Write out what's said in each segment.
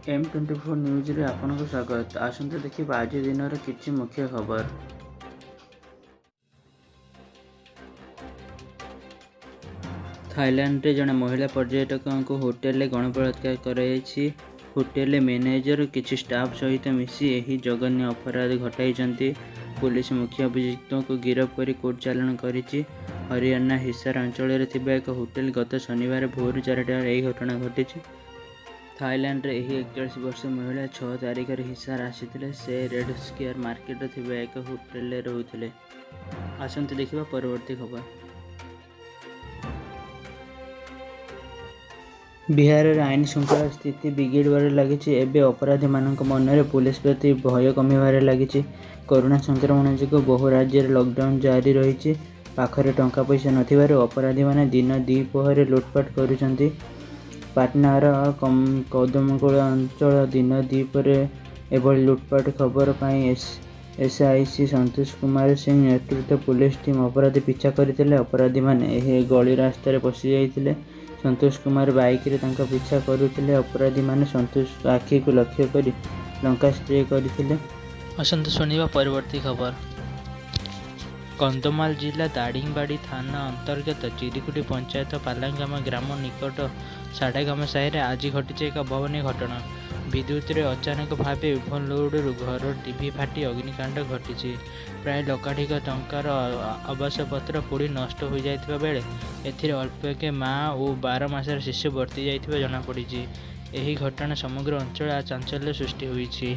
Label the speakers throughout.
Speaker 1: M24 ନ୍ୟୁଜ୍ରେ ଆପଣଙ୍କୁ ସ୍ୱାଗତ। ଆସନ୍ତୁ ଦେଖିବା ଆଜି ଦିନର କିଛି ମୁଖ୍ୟ ଖବର। ଥାଇଲାଣ୍ଡରେ ଜଣେ ମହିଳା ପର୍ଯ୍ୟଟକଙ୍କୁ ହୋଟେଲରେ ଗଣବଳାତ୍କାର କରାଯାଇଛି। ହୋଟେଲରେ ମ୍ୟାନେଜର କିଛି ଷ୍ଟାଫ୍ ସହିତ ମିଶି ଏହି ଜଘନ୍ୟ ଅପରାଧ ଘଟାଇଛନ୍ତି। ପୋଲିସ ମୁଖ୍ୟ ଅଭିଯୁକ୍ତଙ୍କୁ ଗିରଫ କରି କୋର୍ଟ ଚାଲାଣ କରିଛି। ହରିୟାଣା ହିସାର ଅଞ୍ଚଳରେ ଥିବା ଏକ ହୋଟେଲ ଗତ ଶନିବାର ଭୋର 4ଟାରେ ଏହି ଘଟଣା ଘଟିଛି। ଥାଇଲାଣ୍ଡରେ ଏହି 41 ବର୍ଷୀୟ ମହିଳା 6 ତାରିଖରେ ହିସାର ଆସିଥିଲେ। ସେ ରେଡ୍ ସ୍କୋୟାର ମାର୍କେଟରେ ଥିବା ଏକ ହୋଟେଲରେ ରହୁଥିଲେ। ଆସନ୍ତୁ ଦେଖିବା ପରବର୍ତ୍ତୀ ଖବର। ବିହାରରେ ଆଇନ ଶୃଙ୍ଖଳା ସ୍ଥିତି ବିଗିଡ଼ିବାରେ ଲାଗିଛି। ଏବେ ଅପରାଧୀମାନଙ୍କ ମନରେ ପୋଲିସ ପ୍ରତି ଭୟ କମିବାରେ ଲାଗିଛି। କରୋନା ସଂକ୍ରମଣ ଯୋଗୁଁ ବହୁ ରାଜ୍ୟରେ ଲକଡାଉନ ଜାରି ରହିଛି। ପାଖରେ ଟଙ୍କା ପଇସା ନଥିବାରୁ ଅପରାଧୀମାନେ ଦିନ ଦ୍ୱିପ୍ରହରରେ ଲୁଟପାଟ କରୁଛନ୍ତି। ପାଟନାର କଦମକୂଳ ଅଞ୍ଚଳ ଦିନ ଦ୍ୱିପ୍ରହରରେ ଏଭଳି ଲୁଟପାଟ ଖବର ପାଇ ଏସ୍ଆଇସି ସନ୍ତୋଷ କୁମାର ସିଂ ନେତୃତ୍ୱ ପୋଲିସ ଟିମ୍ ଅପରାଧୀ ପିଛା କରିଥିଲେ। ଅପରାଧୀମାନେ ଏହି ଗଳି ରାସ୍ତାରେ ପଶିଯାଇଥିଲେ। ସନ୍ତୋଷ କୁମାର ବାଇକରେ ତାଙ୍କ ପିଛା କରୁଥିଲେ। ଅପରାଧୀମାନେ ସନ୍ତୋଷଙ୍କ ଆଖିକୁ ଲକ୍ଷ୍ୟ କରି ଲଙ୍କା ସ୍ପ୍ରେ କରିଥିଲେ। ଆସନ୍ତୁ ଶୁଣିବା ପରବର୍ତ୍ତୀ ଖବର। କନ୍ଧମାଳ ଜିଲ୍ଲା ଦାରିଙ୍ଗବାଡ଼ି ଥାନା ଅନ୍ତର୍ଗତ ଚିରିକୁଟି ପଞ୍ଚାୟତ ପାଲାଗାମ ଗ୍ରାମ ନିକଟ ସାଡ଼ାଗାମ ସାହିରେ ଆଜି ଘଟିଛି ଏକ ଅଭାବନୀୟ ଘଟଣା। ବିଦ୍ୟୁତରେ ଅଚାନକ ଭାବେ ଓଭରଲୋଡରୁ ଘର ଟିଭି ଫାଟି ଅଗ୍ନିକାଣ୍ଡ ଘଟିଛି। ପ୍ରାୟ ଲକ୍ଷାଧିକ ଟଙ୍କାର ଆସବାବପତ୍ର ପୋଡ଼ି ନଷ୍ଟ ହୋଇଯାଇଥିବା ବେଳେ ଏଥିରେ ଅଳ୍ପକେ ମା ଓ 12 ମାସର ଶିଶୁ ବର୍ତ୍ତି ଯାଇଥିବା ଜଣାପଡ଼ିଛି। ଏହି ଘଟଣା ସମଗ୍ର ଅଞ୍ଚଳରେ ଚାଞ୍ଚଲ୍ୟ ସୃଷ୍ଟି ହୋଇଛି।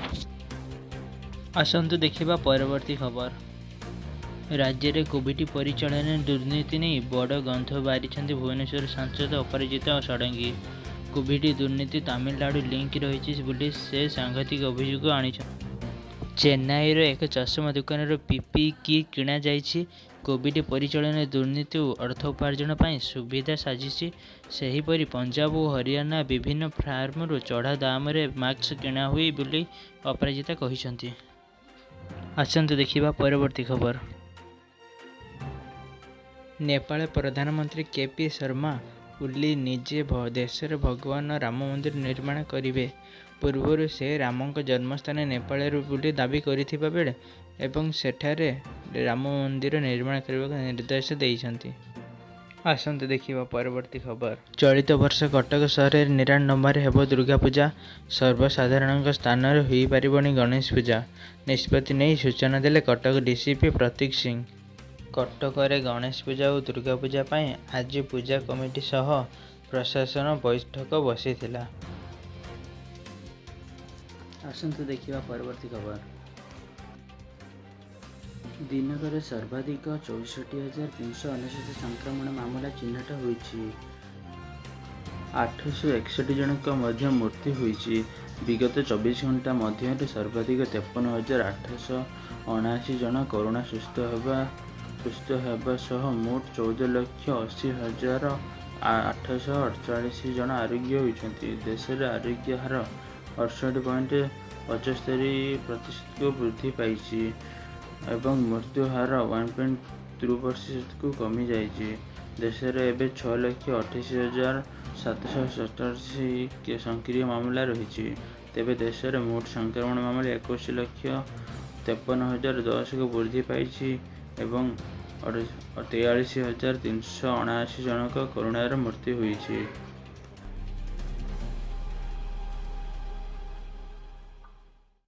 Speaker 1: ଆସନ୍ତୁ ଦେଖିବା ପରବର୍ତ୍ତୀ ଖବର। ରାଜ୍ୟରେ କୋଭିଡ୍ ପରିଚାଳନାରେ ଦୁର୍ନୀତି ନେଇ ବଡ଼ ଗନ୍ଧ ବାରିଛନ୍ତି ଭୁବନେଶ୍ୱର ସାଂସଦ ଅପରାଜିତା ଷଡ଼ଙ୍ଗୀ। କୋଭିଡ୍ ଦୁର୍ନୀତି ତାମିଲନାଡୁ ଲିଙ୍କ ରହିଛି ବୋଲି ସେ ସାଂଘାତିକ ଅଭିଯୋଗ ଆଣିଛନ୍ତି। ଚେନ୍ନାଇର ଏକ ଚଷମା ଦୋକାନରୁ ପିପିଇ କିଟ୍ କିଣାଯାଇଛି। କୋଭିଡ୍ ପରିଚାଳନାରେ ଦୁର୍ନୀତି ଅର୍ଥ ଉପାର୍ଜନ ପାଇଁ ସୁବିଧା ସାଜିଛି। ସେହିପରି ପଞ୍ଜାବ ଓ ହରିୟାଣାର ବିଭିନ୍ନ ଫାର୍ମରୁ ଚଢ଼ା ଦାମରେ ମାସ୍କ କିଣାହୁଏ ବୋଲି ଅପରାଜିତା କହିଛନ୍ତି। ଆସନ୍ତୁ ଦେଖିବା ପରବର୍ତ୍ତୀ ଖବର। ନେପାଳ ପ୍ରଧାନମନ୍ତ୍ରୀ କେ ପି ଶର୍ମା ଓଲି ନିଜ ଦେଶରେ ଭଗବାନ ରାମ ମନ୍ଦିର ନିର୍ମାଣ କରିବେ। ପୂର୍ବରୁ ସେ ରାମଙ୍କ ଜନ୍ମସ୍ଥାନ ନେପାଳରେ ବୋଲି ଦାବି କରିଥିବା ବେଳେ ଏବଂ ସେଠାରେ ରାମ ମନ୍ଦିର ନିର୍ମାଣ କରିବାକୁ ନିର୍ଦ୍ଦେଶ ଦେଇଛନ୍ତି। ଆସନ୍ତୁ ଦେଖିବା ପରବର୍ତ୍ତୀ ଖବର। ଚଳିତ ବର୍ଷ କଟକ ସହରରେ ନିରାଡମ୍ବରରେ ହେବ ଦୁର୍ଗାପୂଜା। ସର୍ବସାଧାରଣଙ୍କ ସ୍ଥାନରେ ହୋଇପାରିବନି ଗଣେଶ ପୂଜା। ନିଷ୍ପତ୍ତି ନେଇ ସୂଚନା ଦେଲେ କଟକ ଡିସିପି ପ୍ରତୀକ ସିଂ। କଟକରେ ଗଣେଶ ପୂଜା ଓ ଦୁର୍ଗାପୂଜା ପାଇଁ ଆଜି ପୂଜା କମିଟି ସହ ପ୍ରଶାସନ ବୈଠକ ବସିଥିଲା। ଆସନ୍ତୁ ଦେଖିବା ପରବର୍ତ୍ତୀ ଖବର। ଦିନକରେ ସର୍ବାଧିକ 64,399 ସଂକ୍ରମଣ ମାମଲା ଚିହ୍ନଟ ହୋଇଛି। 861 ଜଣଙ୍କ ମଧ୍ୟ ମୃତ୍ୟୁ ହୋଇଛି। ବିଗତ 24 ଘଣ୍ଟା ମଧ୍ୟରେ ସର୍ବାଧିକ 53,879 ଜଣ କରୋନା ସୁସ୍ଥ ହେବା ସହ ମୋଟ 14,80,848 ଜଣ ଆରୋଗ୍ୟ ହୋଇଛନ୍ତି। ଦେଶରେ ଆରୋଗ୍ୟ ହାର 68.75%କୁ ବୃଦ୍ଧି ପାଇଛି ଏବଂ ମୃତ୍ୟୁ ହାର 1.2%କୁ କମିଯାଇଛି। ଦେଶରେ ଏବେ 6,28,747 ସକ୍ରିୟ ମାମଲା ରହିଛି। ତେବେ ଦେଶରେ ମୋଟ ସଂକ୍ରମଣ ମାମଲା 21,53,010କୁ ବୃଦ୍ଧି ପାଇଛି ଏବଂ 43,379 ଜଣଙ୍କ କରୋନାରେ ମୃତ୍ୟୁ ହୋଇଛି।